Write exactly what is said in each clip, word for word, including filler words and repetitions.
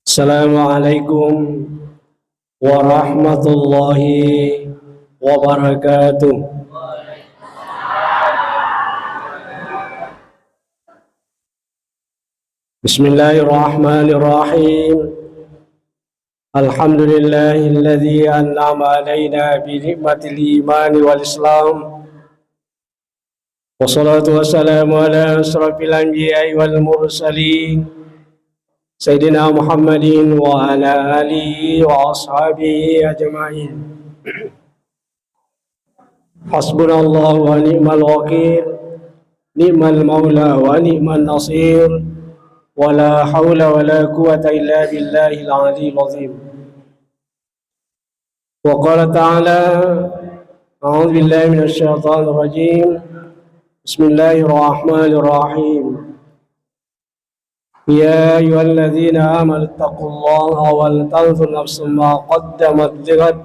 Assalamualaikum warahmatullahi wabarakatuh. Bismillahirrahmanirrahim. Alhamdulillahilladzi an'ama alaina bi ni'matil imani wal islam. Wassalatu wassalamu ala asyrafil anbiya'i wal mursalin, Sayyidina Muhammadin wa ala alihi wa ashabihi ajma'in. Hasbunallahu wa ni'mal wakil, ni'mal maula wa ni'man nasir, wa la haula wa la quwwata illa billahil aliyyil azim. Wa qala ta'ala, a'udzu billahi minasy syaithanir rajim. Bismillahirrahmanirrahim. Ya ayyuhalladzina amanu taqullaha wal tanzur nafsum ma qaddamat lighad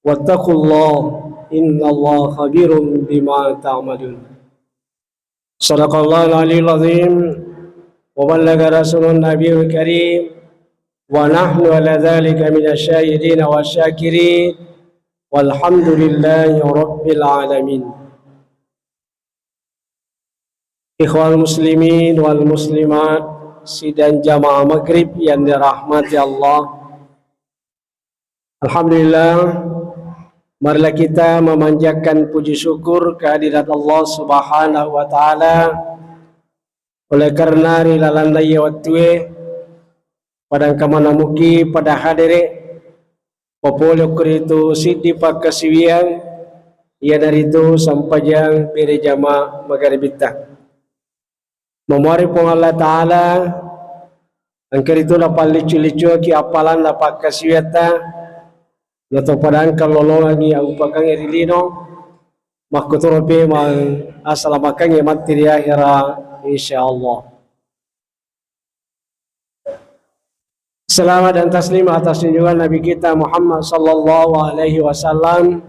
wattaqullaha innallaha khabirum bima ta'malun. Sadaqallahul aliyul azim wa ballagha rasulun nabiyul karim wa nahnu ala dzalika minasy syahidin wasy syakirin walhamdulillahi rabbil alamin. Ikhwal muslimin wal muslimat, sidang jamaah maghrib yang dirahmati Allah. Alhamdulillah, marilah kita memanjatkan puji syukur kehadirat Allah Subhanahu wa Ta'ala, oleh karena ri lalanna iye wettue pada engka manamuki pada hadere, papole okko ritu siddi pakkasiwiang, iyanaritu sempajang bere jama magaribitta. Mamuari Puang Allah Ta'ala, engka ritu napalliccu-liccuaki appalanna pakkasiwiatta, natopada engka lolongangi aupakangnge ri lino, makkutoro pemang asalamakangnge matti ri ahera, insyaallah. Salawat dan taslim atas junjungan Nabi kita Muhammad sallallahu alaihi wasallam.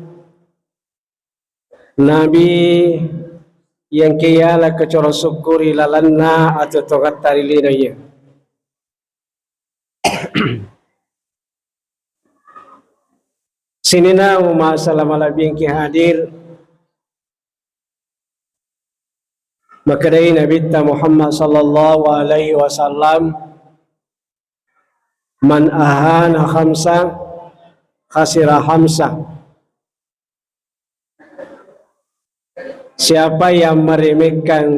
Nabi yang kiyala kecorong syukur ri lalanna atuo-tuongetta ri lino iye. Sininna umma salama malebbi engki hadir, makkedai Nabitta Muhammad sallallahu alaihi wasallam, "Man ahana khamsa khasira khamsa." Siapa yang meremehkan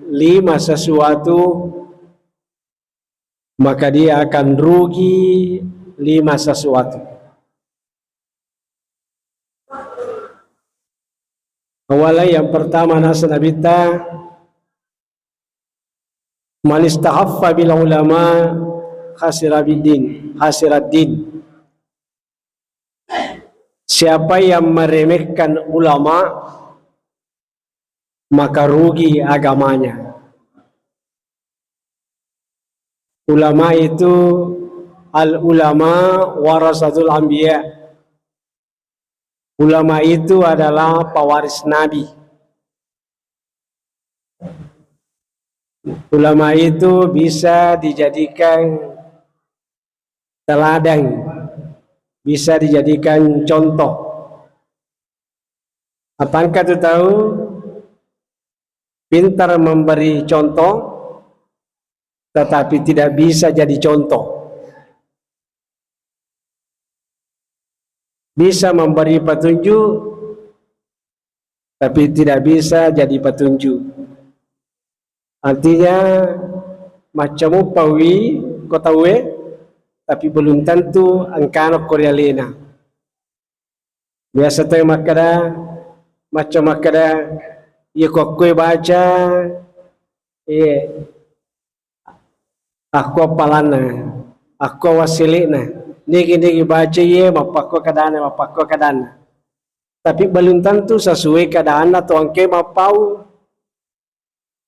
lima sesuatu, maka dia akan rugi lima sesuatu. Awalnya yang pertama nasa Nabitta, "Man istakhaffa bil ulama khasira biddin, khasira din." Siapa yang meremehkan ulama, maka rugi agamanya. Ulama itu, al ulama warasatul anbiya. Ulama itu adalah pewaris Nabi. Ulama itu bisa dijadikan teladan, bisa dijadikan contoh. Apa engka tu tau pintar memberi contoh, tetapi tidak bisa jadi contoh. Bisa memberi petunjuk, tapi tidak bisa jadi petunjuk. Artinya, macca muppawi ko tauwe, tapi belum tentu engkana ko ri alena. Biasa tauwe makkeda, macca makkeda, "Iya ko akkue baca, iye, akko appalanna, akko wassele'na, nigi-nigi baca iye, mappakko kadana, mappakko kadanna." Tapi belum tentu sesuai keadaanna to engke mappau.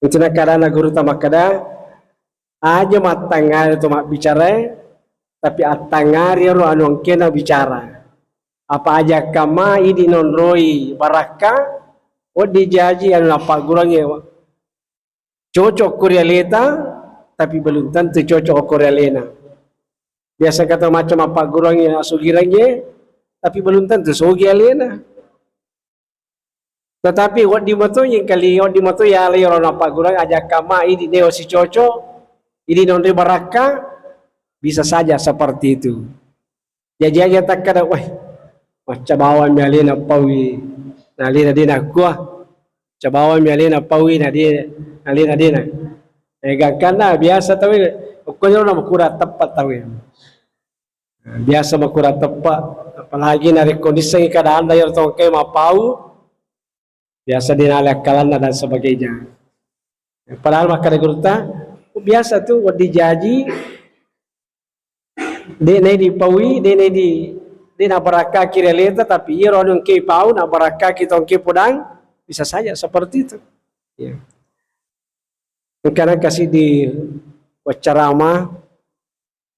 Itu nakkedana gurutta makkeda, "Aja mattangngari to mabbicarae, tapi attangngari ero anu engkena bicara. Apa aja kamma idi nonroi barakka, wedding jaji anu nappagguruangnge cocok ko ri aleta, tapi belum tentu cocok ko ri alena." Biasa kata macam mappagguruangngi asugirangnge, tapi belum tentu sogi alena. Tetapi wedding mato yengkali, wedding mato yala iyaro nappagguruang aja kama idi dewa sicoco, idi nonri barakka, bisa saja seperti itu. Jaji aja takkada, wah, macca bawang mi alena paui, na alena de nakkua. Macca bawang mi alena paui, na de, alena de na. Eh, gangkanna biasa tau, okko jolo na makura teppa tau. Biasa makura teppa, apalagi narekko nissengngi keadaanna iyaro tongke mapau, biasa dinale akkalanna dan sebagainya. Padahal makkada gurutta, biasa tu wedding jaji, de nai dipaui, de nai di, de nabarakkaki ri aleta, tapi iyaro anu engke pau nabarakkaki tongke podang, bisa saja seperti itu. Ya. Engkana kasi di waccarama,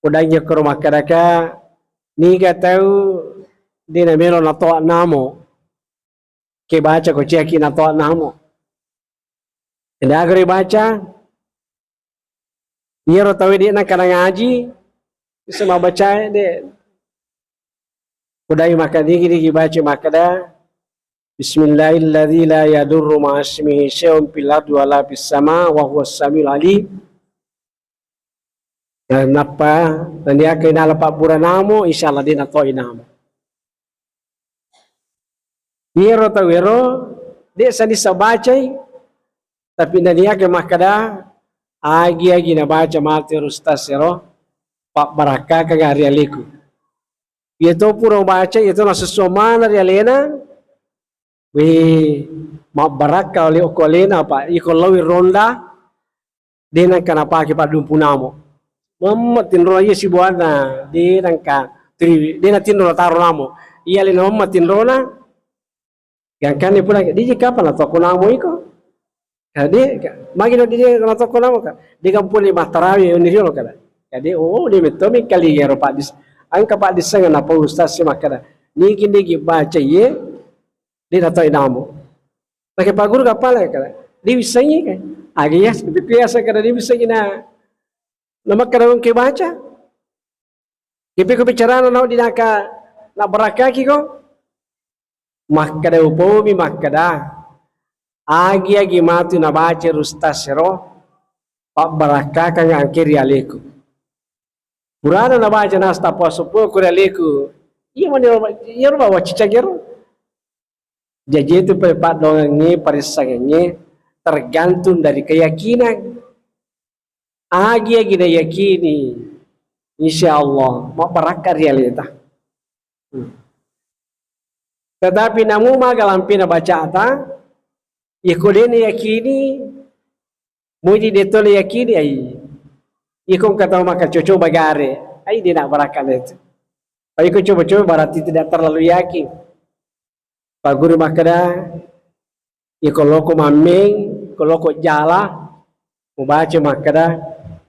Udangnge koro makkadaka, niga tau de namelo natoa namo, ke baca ko ciaki natoa namo. Eda gare baca, iyaro tau de nangka nangaji, bisa mabacae de. Udangngi makkada digi-digi baca makkada, Bismillahilladzi la yadurru ma'asmihi syai'un fil ardi wala fis sama wa huwas samiul alim. Nah, nappa naniakai nala pabbura namo, insyaallah de natoi namo. Iyaro tau ero de sanissa bacai, tapi naniakai makkada, agi-agi nabaca matu ero ustaz ero, pabbarakkakang ri aleku. Iyato pura baca, iyato nasussu mana ri alena, we mabbarakka oleh okko alena, apa iko lawi ronda, de nangka napake paddumpu namo. Mamma tinrona iya sibuanna, de nangka tri, de natinro nataro namo. Iya alena mamma tinrona, gangkanna pura, diji kapang natokko namo iko? Kade, magi no diji natokko namo ka? De gampole mattarawe oni riolo kada. Kade, oh, de metto mi kali ero paddis, angka paddissengan apa ustaz si makkada. Nigi-nigi baca iye, de natoi namo. Pake paguru kapala kada. De wissengi kan. Agi ya, biasa kada de wissengi na. Namakkada engke baca. Ipe ko bicarana nau dinaka nabarakkaki ko. Makkada upomi makkada, agi-agi matu nabaca rustasero, pabbarakkakang angke ri aleku. Purana nabaca nasta puaseppuku ri aleku, iya mani, iya ro bawa cicak ero. Jaji itu pe-, paddoangengnge, parissengengnge tergantung dari keyakinan. Agi-agi nayakini, insya Allah, mabbarakka ri aleta. Hmm. Tetapi namu maga lampena bacata, iko de nayakini, muji de to nayakini, ai. Iko engka tau maka cocoba gare, ai de nabbarakka itu. Ai ko coba-coba berarti tidak terlalu yakin. Pagguru makkada, iko loko mammeng, iko loko jala, mubaca makkada,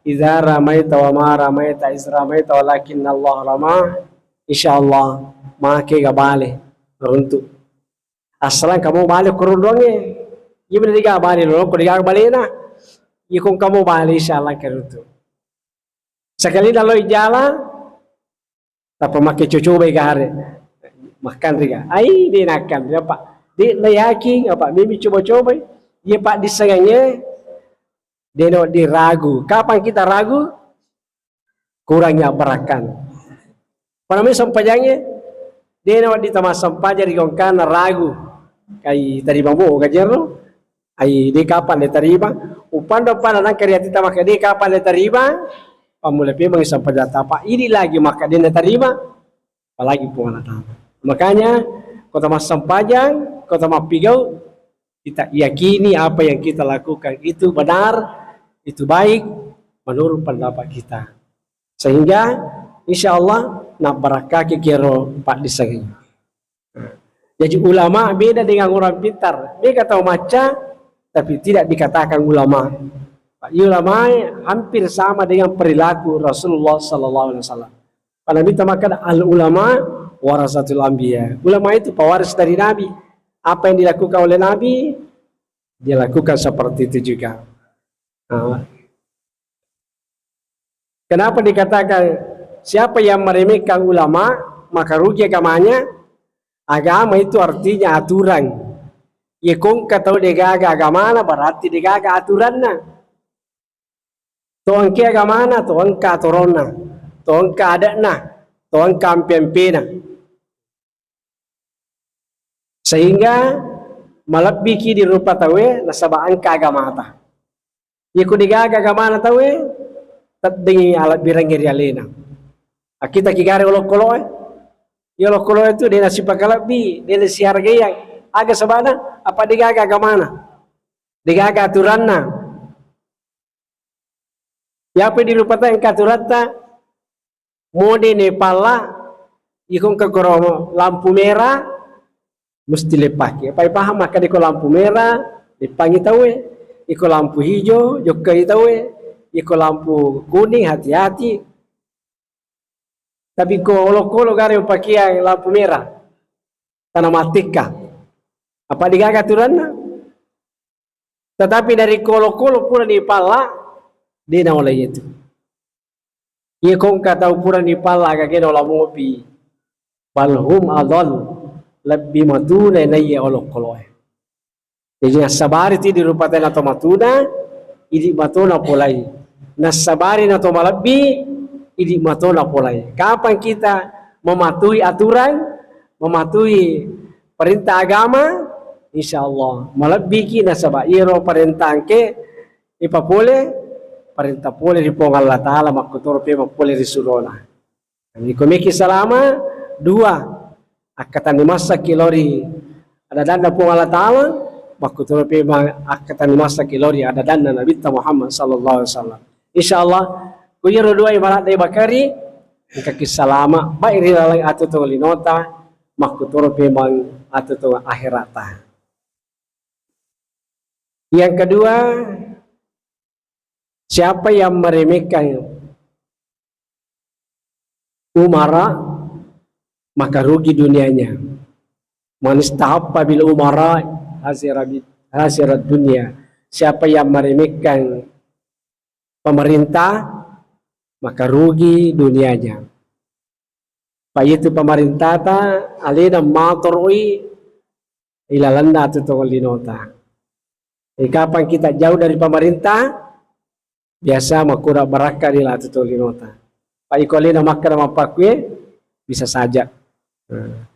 "Idza ramaita wa ma ramaita iz ramaita walakinnallaha rama." Insyaallah, make ga bale runtu. Assalang kamu bale ko runduangnge. Iya bener ga bale loko, de ga balena. Iko kamu bale insyaallah ke runtu. Sekali naloi jala, tappa makke cocobai gare. Makkanriga? Ai, de nakkanri, apa? De nayakin, apa? Mimi coba-cobai. Iya paddissengengnge, de no diragu. Kapan kita ragu? Kurangnya barakan. Panami sempajangnge, de no di tama sempajang ri gongkana ragu. Kai tadi mamu gajerro. Ai, de kapang de tarima. Upanda-upanda nangka ri atita maka de kapang de tarima. Pammula pemeng sempajang tapa. Ini lagi maka de tarima. Apalagi Puang Allah Ta'ala. Makanya, kota massempajang, kota mappigau, kita yakini apa yang kita lakukan itu benar, itu baik, menurut pendapat kita. Sehingga, insya Allah, nabbarakkaki kero paddissengengnge. Jadi ulama beda dengan orang pintar. Mega tau macca, tapi tidak dikatakan ulama. Ulama hampir sama dengan perilaku Rasulullah sallallahu alaihi wasallam. Pada mita makan al ulama warasatul anbiya. Ulama itu pewaris dari Nabi. Apa yang dilakukan oleh Nabi, dia lakukan seperti itu juga. Nah, kenapa dikatakan Siapa yang meremehkan ulama, maka rugi agamanya. Agama itu artinya aturan. Ye ko engka tau degaga agamana, berarti degaga aturanna. To engka agamana, to engka atoronna, to engka ade'na, to engka ampe-ampena. Sehingga malebbiki di rupa tauwe nasaba engka agamata. Ye ko degaga agamana tauwe, teddengngi alebbirengnge ri alena. Akita kigare olokoloe. Ye olokoloe tu de nasipakalebbi, de nasihargaiang. Aga sabana? Apa degaga agamana? Degaga aturanna. Yape di rupa tauwe engka aturatta, mode ne palla, iko engka koro lampu merah, mesti leppaki. Apa ipahang makkeda iko lampu merah, leppangi tauwe. Iko lampu hijau, jokkai tauwe. Iko lampu kuning, hati-hati. Tapi ko olokolo gare pakeang lampu merah, tana mattekka. Apa degaga aturanna? Tetapi dari ko olokolo pura ni palla, de naola yetu. Ye ko engka tau pura ni palla, aga kena ola mopi. Bal hum adhal, lebbi matuna naiya olokoloe. Jadi nassabari ti di rupa tauwe na to matuna, idi matona polai. Nassabari na to malebbi, idi matona polai. Kapan kita mematuhi aturan, mematuhi perintah agama, insya Allah malebbiki nasaba iyaro perintah engke ipapole, perintah pole ri Puang Allah Ta'ala, makkutoro pe mappole ri surona. Iko meki salama, dua, akkatenni massakki lao ri adadanna Puang Allah Ta'ala, makkutoro pe ma-, akkatenni massakki lao ri adadanna Nabitta Muhammad sallallahu alaihi wasallam. Insya Allah, ku iyaro dua ibarat dai bakari, engkaki salama, baik ri laleng atuo tongeng linota, makkutoro pe mang atuo tongeng akhirata. Yang kedua, siapa yang meremehkan umara, maka rugi dunianya. Man istakhaffa bil umara khasira bi-, khasirat dunia. Siapa yang meremehkan pemerintah, maka rugi dunianya. Pa itu pemerintata alena matoroi ilalenna atuo tongeng linota. Jadi kapan kita jauh dari pemerintah, biasa makkura barakka ri atuo tongeng linota. Pa iko alena makkeda mappakkue, bisa saja. Nah.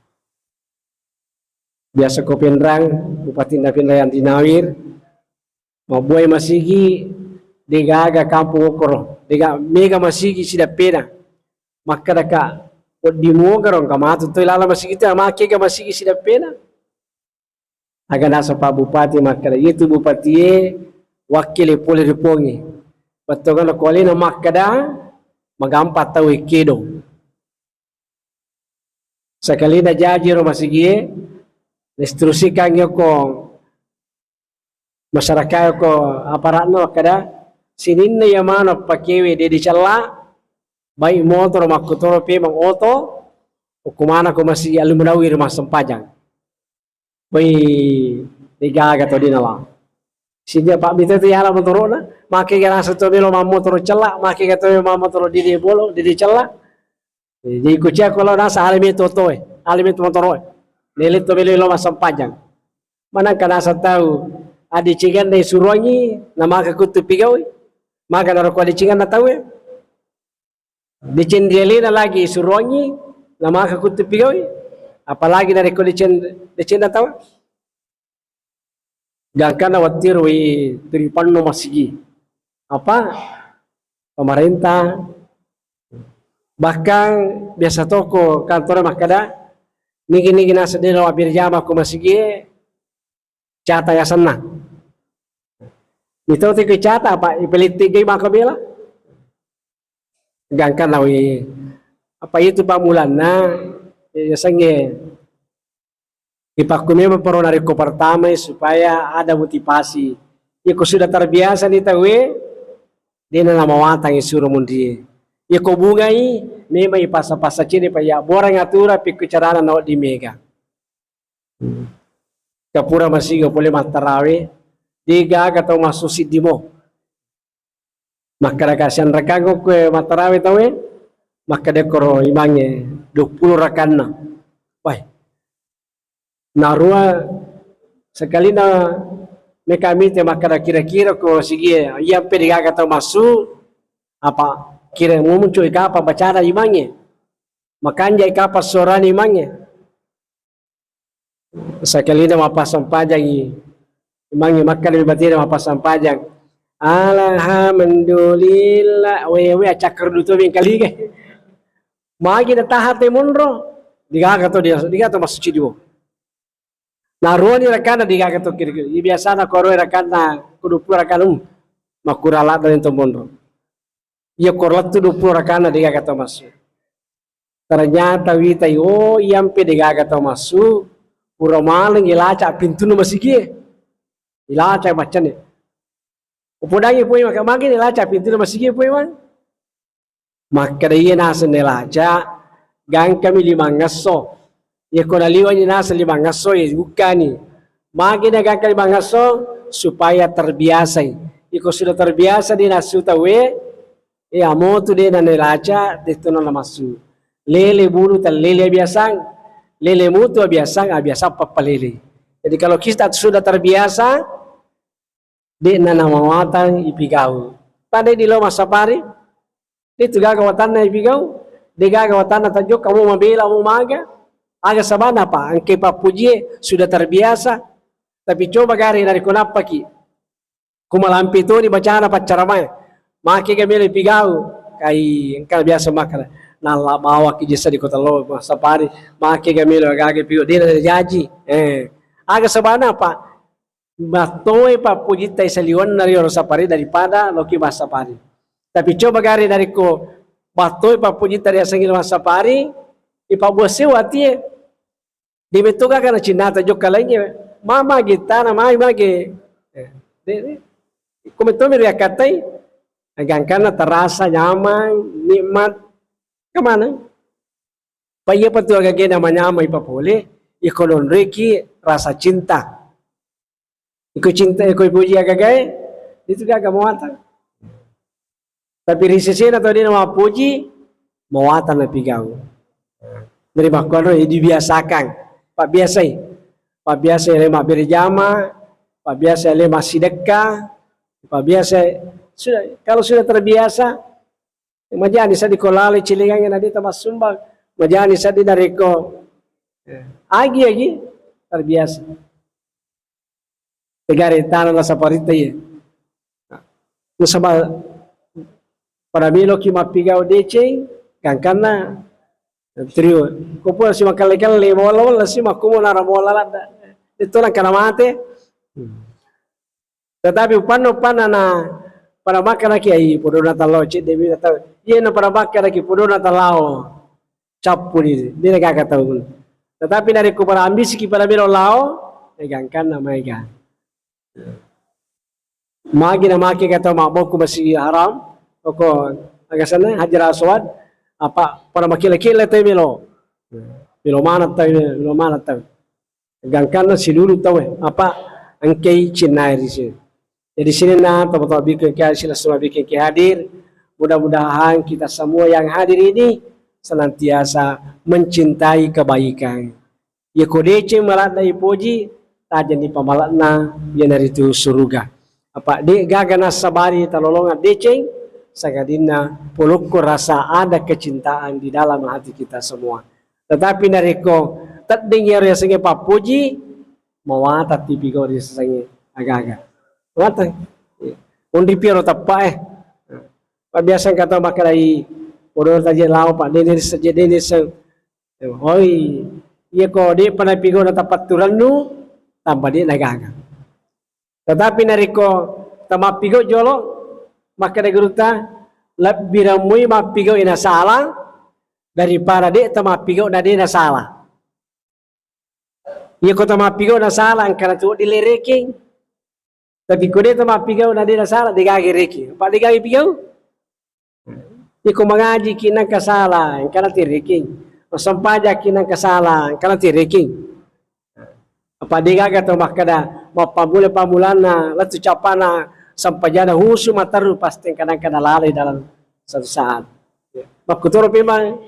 Biasa ko Pinrang, Bupatinna Pinrang Andri Nawir, mabbuai masigi, degaga kampung okoro, dega mega masigi sidappena. Makkedaka, wedding muogaro engka matu toi lala masigi tu, makega masigi sidappena. Aga naseng Pak Bupati makkeda, iyetu bupatie wakkili pole ri Puangnge. Bettuanna ko alena makkeda, magampang tau ikkedo. Sakalina jaji ro masigie, instruksikan yoko masyarakat, yoko aparatna makkeda, sininna iya maneng pakewe de dicella, baik motoro makkutoro pemeng oto, okko maneng ko masigi Al-Munawwir massempajang. Woi, degaga to dina la. Sija Pak Mito tu yala motorona, make ga rasa to melo mammotoro cella, make ga to melo mammotoro dede bolo, dede cella. Jadi kucia ko lo nasa ale meto toe, ale meto motoroe. Nele to melo lo massempajang. Manangka nasa tau, adecengenna isuruangi, na maka kuttu pigaui, maka naroko adecengenna tauwe. Deceng ri alena lagi isuruangi, na maka kuttu pigaui, apalagi narekko deceng, decenna tau. Gangkanna wattiroi turi panno masigi. Apa? Pemerintah. Bahkan biasa toko kantor makkeda, nigi-nigi naseng de lo abbirjama ko masigie, cata yasenna. Mitau tiko cata, apa ipelittigai maka bela. Gangkanna wi, apa itu pammulanna, ya, yasengnge ipakku memang poro narekko pertama supaya ada motivasi. Iko sudah terbiasa ni tauwe, dena namawatang isuro munrie. Iko bungai, memang ipasa-pasa cede pa ya borang atura pikku carana nawedding mega. Kapura masiga pole mattarawe, degaga tau massu siddimo. Makkeda kasianrekang ko kue mattarawe tauwe, Makkeda koro imangnge, duappulo rakanna. Wai. Narua sekalina mekami te makkeda kira-kira ko sigie, iyampe degaga tau massu, apa kira muncul kapa bacana imangnge. Makanjai kapa suarana imangnge. Sakalina mappassempajang i. Imangnge makkeda mi batena mappassempajang. Alhamdulillah, wewe acakkardu to mengkalinga. Magi na taha te monro, digaga to dia, digaga to massuci dio. Naruani rakanna digaga to kira-kira. Iya biasana ko aruai rakanna, ko duappulo rakanna, um, makkura ladda to monro. Iya ko lettu duappulo rakanna degaga tau massu. Ternyata witai, oh, iyampe degaga tau massu, pura maleng ilaca pintunna masigie. Ilaca maccane. Upodangi poi maka magi ilaca pintunna masigie poi, Bang. Makkeda iya naseng nelaca, gangkami limangngesso. Iya ko naliwani naseng limangngesso, iya bukkani. Magi na gangka limangngesso? Supaya terbiasai. Iko sudah terbiasa di nassu tauwe, iya motu de na nelaca, de to na namassu. Lele bulu tallele abiasang, lele mutu abiasang, abiasang pappalele. Jadi kalau kita sudah terbiasa, de'na namawatang ipigau. Pada di lo massapari, de tu gaga watanna ipigau, de gaga watanna tajokka mau mabela mau maga, aga sabana apa, engke pappujie sudah terbiasa, tapi coba gare narekko nappaki, ko malampe toni bacana paccaramae, make ga melo ipigau, kai engka biasa makkeda, nalla bawaki jessa di kota lo massapari, make ga melo aga-aga ipigau, de na jaji, eh, aga sabana apa, Mattoe pappujitta isaliwenna ri oro sapari daripada loki massapari. Tapi coba gare narekko mattoe pappujitta riasengngi massapari, ipabbuasseng watie. Di metto gaga na cinnata jokka laingnge. Mama gittana mai mage. Eh, de, de. Ko metto mi riakkattai. Gangkanna terasa nyaman, nikmat. Kemana? Pa iya patu agagena manyamai papole, iko nonreki rasa cinta. Iko cinta, iko ipuji agagae, itu gaga mawatang. Tapi ri sesena tau dena mappuji, mawatang napigau. Jadi makkuaro dibiasakan, pabbiasai. Pabbiasai le mabbere jama, pabbiasai le massidekka, pabbiasai sudah, kalau sudah terbiasa, Majani seddi ko laloi cilingangnge na de tamassumbang. Majani seddi narekko, eh, agi-agi terbiasa. Tegare tana nasaparitta iye. Nasaba pada meloki mappigau deceng, gangkanna trio. Ko pura si makalle-kalle, mola-mola si makkumo nara mola ladda. Itu nangkana mate. Hmm. Tetapi upanna-upanna na pada makkanaki, ai, podona tallao cedde mi tau. Iya na pada makkanaki podona tallao cappu di, de gaga tau. Tetapi narekko pada ambisiki pada melo lao, eh, gangkanna maega. Magi na make kata mabbokku Masjid Haram, oko agasanna Hajar Aswad, apa pada makila-kila tau melo. Melo mana tau, melo mana tau. Gangkanna silulu tauwe, apa engkai cinnae ri sini. Jadi sininna teman-teman bikin ke hasil semua bikin ke hadir. Mudah-mudahan kita semua yang hadir ini senantiasa mencintai kebaikan. Yako deceng maladda ipoji, tajani pamalakna, iyanaritu suruga. Apa de gaga nassabari talolongan deceng, sangadinna polokko rasa ada kecintaan di dalam hati kita semua. Tetapi narekko teddeng iyaro yasengnge pappuji, mawatang tipi gau ri yasengnge aga-aga. Mawatang. Onri piaro teppa e. Pabbiasa engka tau makkedai, podona taje lao, Pak, deni risseng, je deni risseng. Hoi, iya ko de'pa napigau na tapatturennu, tamba de nagaga. Tetapi narekko tamappigau jolo, makkeda gurutta, lebbi remmui mappigau nasala daripada de tamappigau na de nasala. Iya ko tamappigau nasala, engkana tu wedding lerekeng. Tapi ko de tamappigau na de nasala, de gaga rekeng. Apa de gaga pigau? Iko mangajiki nangka sala, engkana tirekeng. Massempajaki nangka sala, engkana tirekeng. Apa de gaga tau makkeda, mappammula-pammulanna lettu cappana sempajana husu materru, pasti engka nangka nalalai dalam satu saat. Makkutoro pemang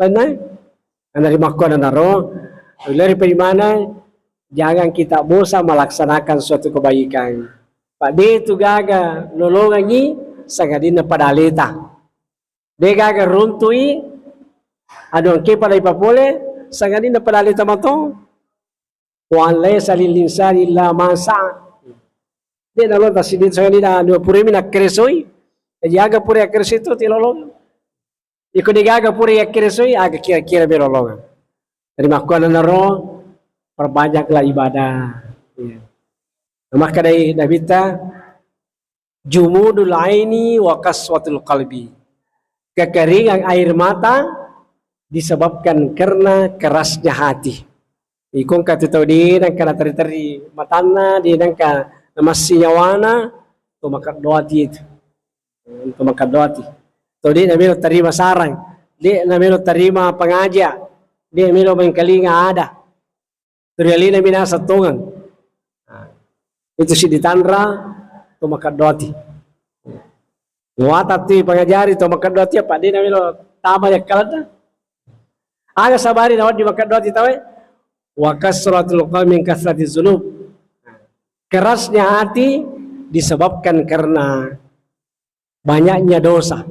lainna. Anari makkuananaro, ri paimaneng, jangan kita bosan melaksanakan suatu kebaikan. Pak de tu gaga lolongangi sangadinna pada aleta. De gaga runtui, anu engke pada ipapole, sangadinna pada aleta mato. Wa an laisa lil insani illa ma sa'a. De nalo tasidin sangadinna anu puremi nakkeresoi. Jaji aga pura yakkeresoi tu tilolong. Iko degaga pura yakkiresoi, aga kira-kira berolongan. Jadi makkuananaro, perbanyaklah ibadah. Iya. Nah, makkadai Nabitta, jumudul aini wa kaswatul qalbi. Kekeringan air mata disebabkan karena kerasnya hati. Iko engka tu tau de nengka nateri-teri matanna, de nengka namassi nyawana, to makeddo ati itu. Untuk makeddo ati. To de namelo tarima sarang, de namelo tarima pengaja, de melo mengkalinga ada. Turialina minasa tongeng. Nah, itu si ditanra to makeddo ati. Muata tu pengajari to makeddo ati apa de namelo tama yakkalanna. Aga sabari nawaddi makeddo ati tawe. Wa kasratul qalbi min kasratiz zunub. Kerasnya hati disebabkan karena banyaknya dosa.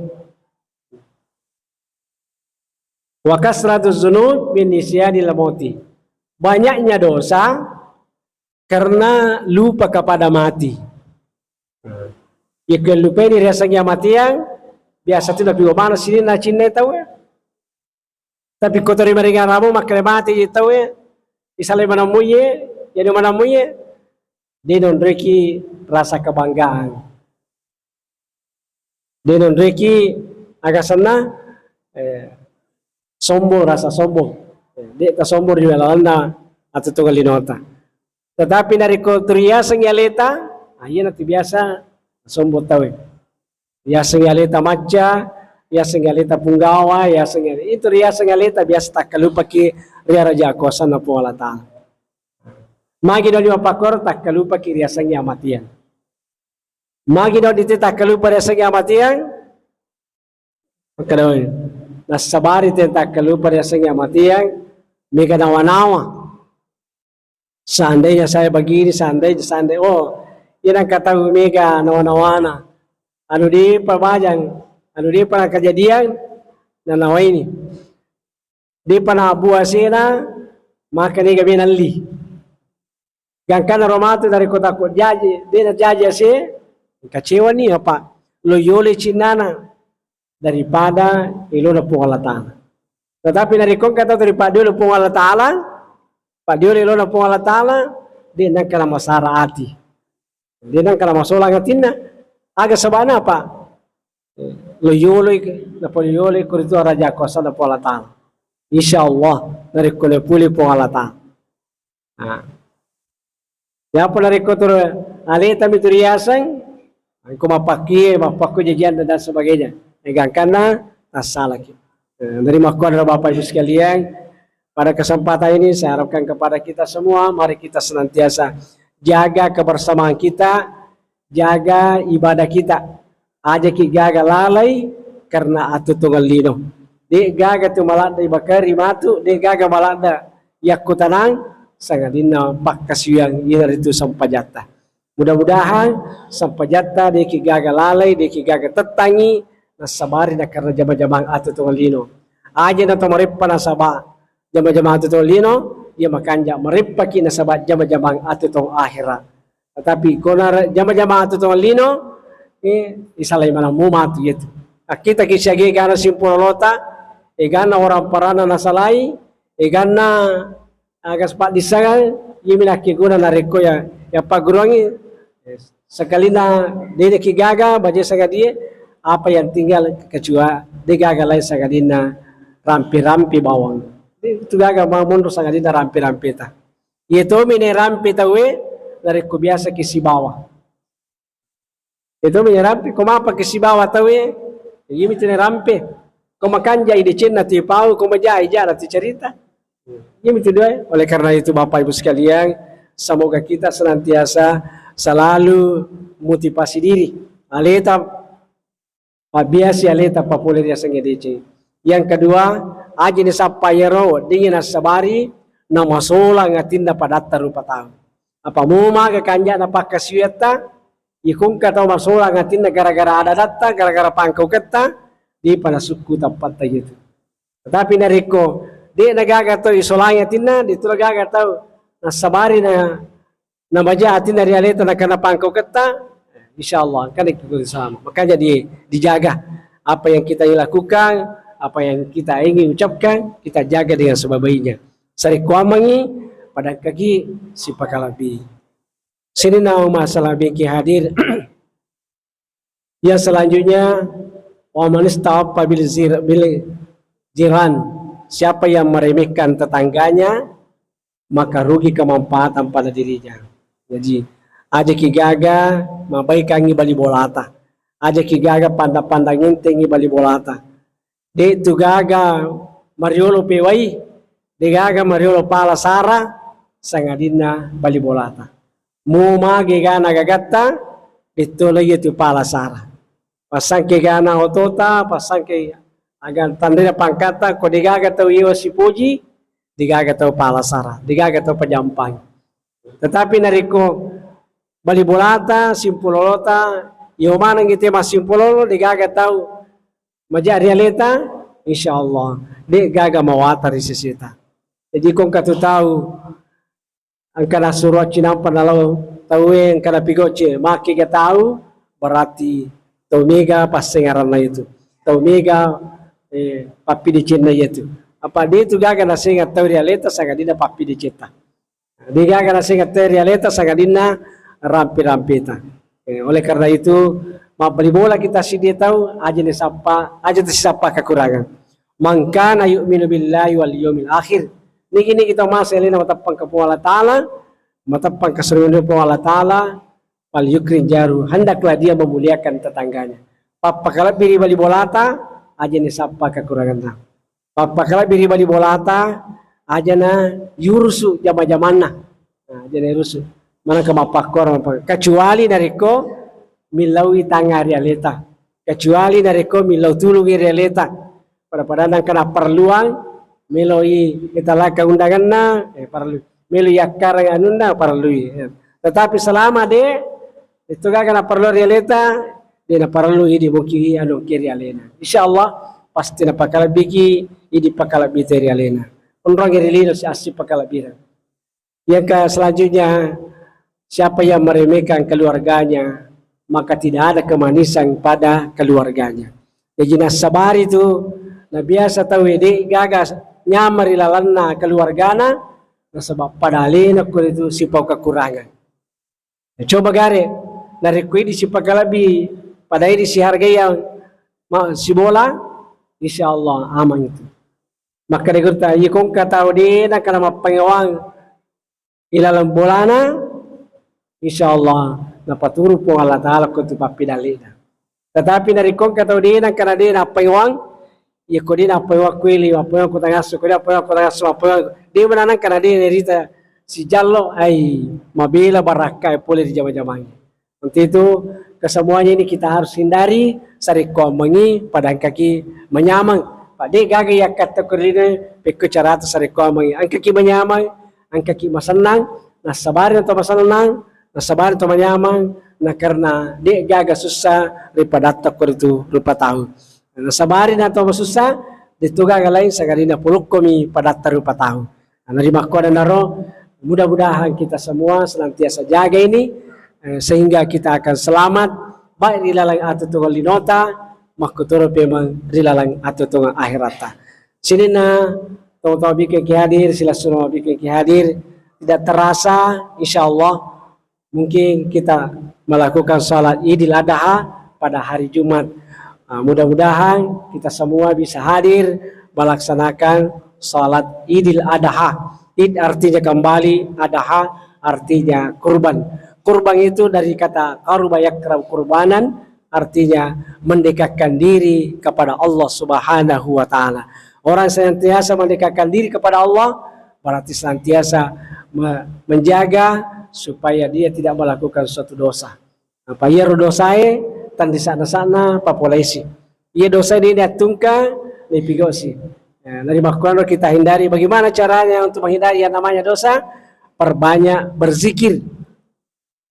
Wa kasratuz zunub min nisyanil mauti. Banyaknya dosa karena lupa kepada mati. Iya kellupai ni riaseng amatiang, biasa tu napi mana sini na cinna tau. Tapi ko tori maringaramo makkeda mati je tauwe, isalai manammuye, jadi manammuye, de nonreki rasa kebanggaan. De nonreki aga senna, eh, sombong, rasa sombong. Eh, de ta sombong ri lalenna atuttungeng linota. Tetapi narekko tu riaseng aleta, ah, iyanatu biasa sombong tauwe. Riaseng aleta macca, riaseng aleta punggawa, riaseng ale-, itu riaseng aleta biasa takkalupaki ri araja kuasanna Puang Allah Ta'ala. Magi doni mappakkoro takkalupaki riaseng amatiang. Magi doni te takkalupa riaseng amatiang, makkedai, nassabari te takkalupa riaseng amatiang, mega nawa-nawa. Seandainya saya begini, seandainya, seandainya, oh, iya nengka tau mega nawa-nawana. Anu depa bajang, anu depa nakajadiang, nanawaini. Depa nabu asena, maka nega menalli. Gangkanna ro matu dari kota ko jaji, de najaji ase, kacewani apa? Lo yole cinnana daripada ilona Puang Allah Ta'ala. Tetapi narekko engka tau ripaddiolo Puang Allah Ta'ala, paddiolo ilona Puang Allah Ta'ala, de nengka namasara ati. De nengka namasolang atinna. Aga sabana apa? Lo yoloi, napa lo yoloi ko ritu araja kuasanna Puang Allah Ta'ala. Insya Allah, narekko le puli Puang Allah Ta'ala. Nah. Yapa narekko tu aleta mi tu riaseng, engko mappakkie, mappakko jajianna dan sebagainya. Eh, gangkanna tassalaki. Eh, dari makkuanna Bapak Ibu sekalian, pada kesempatan ini saya harapkan kepada kita semua, mari kita senantiasa jaga kebersamaan kita, jaga ibadah kita. Ajaki gaga lalai karena atuttungeng lino. De gaga tu maladde ibakari matu, de gaga maladde yakkutanang, sangadinna pakkasiwiang iyanaritu sempajatta. Mudah-mudahan sempajatta deki gaga lalai, deki gaga tettangi, nassabari na karena jama-jamang atuttungeng lino. Aja na to mareppa nasaba jama-jamang atuttungeng lino, iya makanja mareppaki nasaba jama-jamang atuttungeng akhera. Tetapi ko na jama-jamang atuttungeng lino, eh, isalai manammu matu yetu. Akkitaki siaga egana simpulolota, eganna orang parana nasalai, eganna aga sepaddissengang, iyami nakkeguna narekko ya, ya pagguruangi, eh, sekalina dede ki gaga, baje sangadie, apa yang tinggal kecuali de gaga lain sangadinna rampe-rampe bawang. Itu gaga ma monro sangadinna rampe-rampeta. Iya tomi ne rampe tauwe, narekko biasa ki sibawa. Itu menyerampi, ko mapa ke sibawa tauwe, iyami tu nerampe. Ko makanja i decenna tu ipau, ko maja i jana tu cerita. Iyami tu dua. Oleh karena itu, Bapak Ibu sekalian, semoga kita senantiasa selalu motivasi diri. Aleta pabbiasi aleta papole riasengnge deceng. Yang kedua, aja ni sappa yero weddingngi nassabari namasolang atinna padatta rupa tau. Apa mu maga kanja'na pakkasiwiatta, ikungka tau masolang atinna gara-gara ada-adatta, gara-gara pangkauketta, dipa nasukku tappatta gitu. Tetapi narekko de'na gaga tau isolangi atinna, de'tu gaga tau nassabari na namaja atinna ri aleta nakenna pangkauketta, insyaallah engkana ki sama. Makanya di, dijaga apa yang kita lakukan, apa yang kita ingin ucapkan, kita jaga dengan sebaik-baiknya. Sarekkoammengngi, pada engkaki sipakalebbi. Sininna masalah biki hadir. Yang selanjutnya, wa man ista'affa bil zir-, bil jiran, siapa yang meremehkan tetangganya, maka rugi kemanfaatan pada dirinya. Jadi, aja ki gaga mabaikangngi bali bolata, aja ki gaga pandang-pandang entengngi bali bolata. De'tu gaga mariolo pewai, de' gaga mariolo pala sara, sangadinna bali bolata. Mu mage gana gagatta, de'to lagi tu pala sara. Passangke gana otota, passangke aga tanrena pangkatta, ko de' gaga tau yewa sipoji, de' gaga tau pala sara, de' gaga tau pajampang. Tetapi narekko bali bolata, simpulolota, iyo maneng ite massimpulolo, de' gaga tau maja ri aleta, insyaallah de' gaga mawata ri seseta. Jadi ko engka tu tau engka nasuro cinampa nalao tauwe engka napigocce, makkega tau, berarti tau mega passengaranna itu. Tau mega, eh, pappidecenna itu. Apa de' tu gaga nasenga tau ri aleta sangadinna pappidecetta. De' gaga nasenga tau ri aleta sangadinna rampe-rampeta. Eh, oleh karena itu, mabbali bola kita siddi tau, aja ni sappa, aja tasisappa kekurangan. Man kana yu'minu billahi wal yaumil akhir. Nigi-nigi tau mase alena mateppang ke Puang Allah Ta'ala, mateppang ke surga Puang Allah Ta'ala, fal yukrim jaru, hendaklah dia memuliakan tetangganya. Pappakalebbi ri bali bolata, aja ni sappa kekuranganna. Pappakalebbi ri bali bolata, ajana yurusu jama-jamanna. Nah, ajana yurusu. Manengka mappakkoro, mappak-, kecuali narekko millaui tangnga ri aleta. Kecuali narekko millau tulungngi ri aleta. Pada-pada nengka napparelluang, meloi italaka undanganna, eh, parellu. Meloi yakkareng anunna, parellui. Eh. Tetapi selama de', itu gaga napparellu ri aleta, de' naparellu idi muki anu ki ri alena. Insyaallah, pasti napakalebbiki idi pakalebbi te ri alena. Onrong ri lino si assi pakalebbireng. Yang ke selanjutnya, siapa yang meremehkan keluarganya, maka tidak ada kemanisan pada keluarganya. Jadi nassabari tu, nabiasa tau de' gaga nyameng ri lalenna keluargana, nasaba pada alena ko itu sipau kekurangan. Coba gare, narekko idi sipakalebbi, pada idi sihargai yang ma-, sibola, insyaallah aman itu. Makkeda gurutta, iya ko engka tau de' nengka mappangewang ilaleng bolana, insyaallah napaturu Puang Allah Ta'ala ko tu pappidallina. Tetapi narekko engka tau de' nengka de' nappangewang, iya ko de' nappangewang kuili, mappangewang ko tangasso, ko de' nappangewang ko tangasso, mappangewang. De' mananang kana de' nerita sijallo, ai mabela barakka pole ri jama-jamangnge. Untuk itu, kesemuanya ini kita harus hindari, sarekkoammengngi pada engkaki manyameng. Pak, de' gaga yakkatta ko ri lino, pekko carata sarekkoammengngi. Engkaki manyameng, engkaki masennang, nassabari to masennang, nassabari to manyameng, na karena de' gaga sussa ri padatta ko ritu rupa tau. Nassabari na to masussa, de' tu gaga lain sangadinna polokkomi padatta rupa tau. Nah, narimakkuadanaro, mudah-mudahan kita semua senantiasa jaga ini, eh, sehingga kita akan selamat, baik ri laleng atuo-tuongeng linota, makkutoro pemeng ri laleng atuo-tuongeng akheratta. Sininna, tau-tau bikin ki hadir, silessureng bikin ki hadir, tidak terasa, insyaallah, mungkin kita melakukan salat Idul Adha pada hari Jumat. Ah, mudah-mudahan kita semua bisa hadir melaksanakan salat Idul Adha. Id artinya kembali, adha artinya kurban. Kurban itu dari kata qaruba yaqrubu qurbanan, artinya mendekatkan diri kepada Allah Subhanahu wa Ta'ala. Orang senantiasa mendekatkan diri kepada Allah, berarti senantiasa me-, menjaga supaya dia tidak melakukan suatu dosa. Apa iyaro dosae, tandisa'na-sa'na papolaisi. Iya dosae de' diattungka, Nipigosi. Nah, dari makkuanro kita hindari. Bagaimana caranya untuk menghindari yang namanya dosa? Perbanyak berzikir.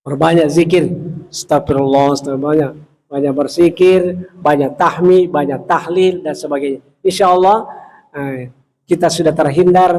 Perbanyak zikir. Astagfirullah, astagfirullah. Banyak, banyak berzikir, banyak tahmid, banyak tahlil, dan sebagainya. Insya Allah, eh, kita sudah terhindar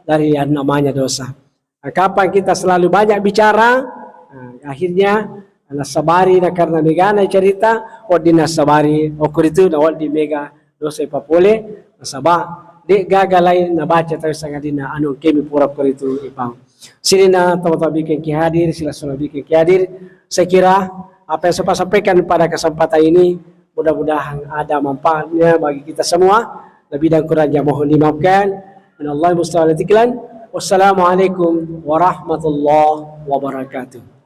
dari yang namanya dosa. Nah, kapan kita selalu banyak bicara, nah, akhirnya nasabari na karena megana cerita, wedding nasabari, okor itu na wedding mega dosa ipapole, nasaba de gaga lain nabaca tapi sangadinna anu kemi pura okor itu ipang. Sininna teman-teman bikin ki hadir, sila sila bikin ki hadir. Saya kira apa yang saya sampaikan pada kesempatan ini mudah-mudahan ada manfaatnya bagi kita semua. Lebih dan kurangnya mohon dimaafkan. Minallahi musta'an wal tiklan. Wassalamualaikum warahmatullahi wabarakatuh.